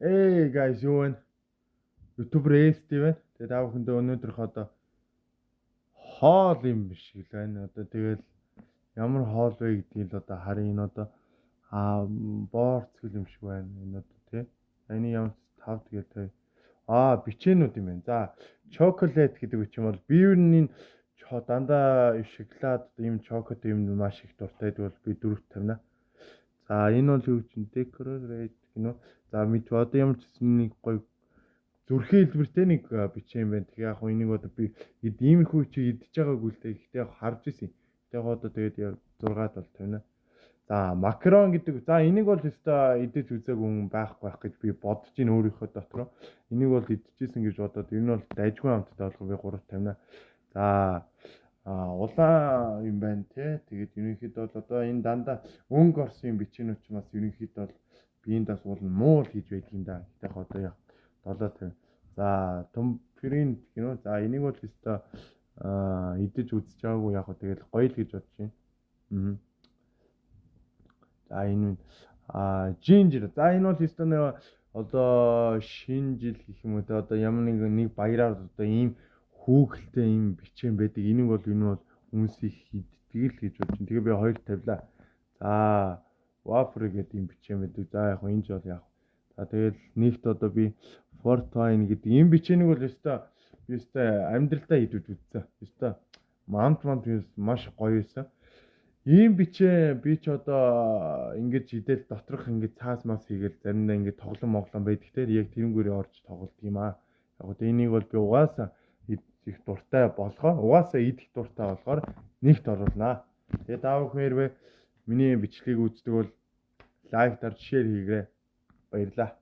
Hey guys, юу вэ? YouTuber ST байна. Тэгээ та бүхэндээ өнөөдрөх одоо хоол юм биш л байна. Одоо тэгэл ямар хоол вэ гэдгийг л одоо харъя. Энэ одоо боорц гэл юм шиг байна. Энэ одоо тий. Энэ ямар тав тэгэл тий. Бичээнүүд юм байна. За, chocolate гэдэг үч юм бол би ер нь дандаа шоколад ийм чоколад юм маш их дуртай гэдэг бол би дөрөвт тавина. За, энэ бол юу чинь decorate гинөө. За, мэд одоо ямар ч гэсэн нэг гоё зүрхийн хэлбэртэй нэг бичээн байна. Тэгээ яг хөө энийг одоо би иймэрхүү чи идэж байгаагүй л дээ. Гэхдээ яг харж ирсэн. Гэтэ яг одоо тэгээд 6-ад бол тавина. За, макарон гэдэг. За, энийг бол өстой идэж үзээгүй хүн байхгүй байх гэж би бодож ин өөрийнхөө дотроо. Энийг бол идчихсэн гэж бодоод энэ бол дайжгүй амттай болох би 3 тавина. За, улаан юм байна те. Тэгээд ерөнхийдөө бол одоо энэ дандаа өнгө орсон юм бичээнүүд ч бас ерөнхийдөө бол биеийн дас уул муу л хийж байдаг юм да. Гэтэ яг одоо яг 7 тавина. За, томпринт гинөө. За, энийг бол өстой идэж үзэж байгаагүй яг тэгэл гоё л гэж бодож байна. За, энэ жинжер. За, энэ бол өстой нэг одоо шинэ жил гэх юм уу те, одоо ямар нэг баяраар одоо ийм хүүхэлтэй ийм бичээн байдаг. Энийг бол энэ бол хүмүүс их иддэг л гэж бодож байна. Тэгээ би 2 тавилаа. За, wafer гэдэг ийм бичээн байдаг. За, яг энэ ч бол яг. За, тэгэл нэгт одоо би Fortune гэдэг ийм бичээнийг бол өстой би өстой амьдралдаа идэж үзсэн. Өстой мант маш гоё байсан. Ийм бичээ би ч одоо ингэж идэл доторх ингэж цаас мас хийгээл заримдаа ингэж тоглон моглон байдаг те, яг тэрнгүүрээ орж тоглолт юм аа. Яг одоо энийг бол би угаасаа идэх дуртай болохоор угаасаа идэх дуртай болохоор нэгт оруулнаа. Тэгээ та бүхэн хэрвээ миний бичлэгийг үздэг бол лайк дарж share хийгээрэй. Баярлалаа.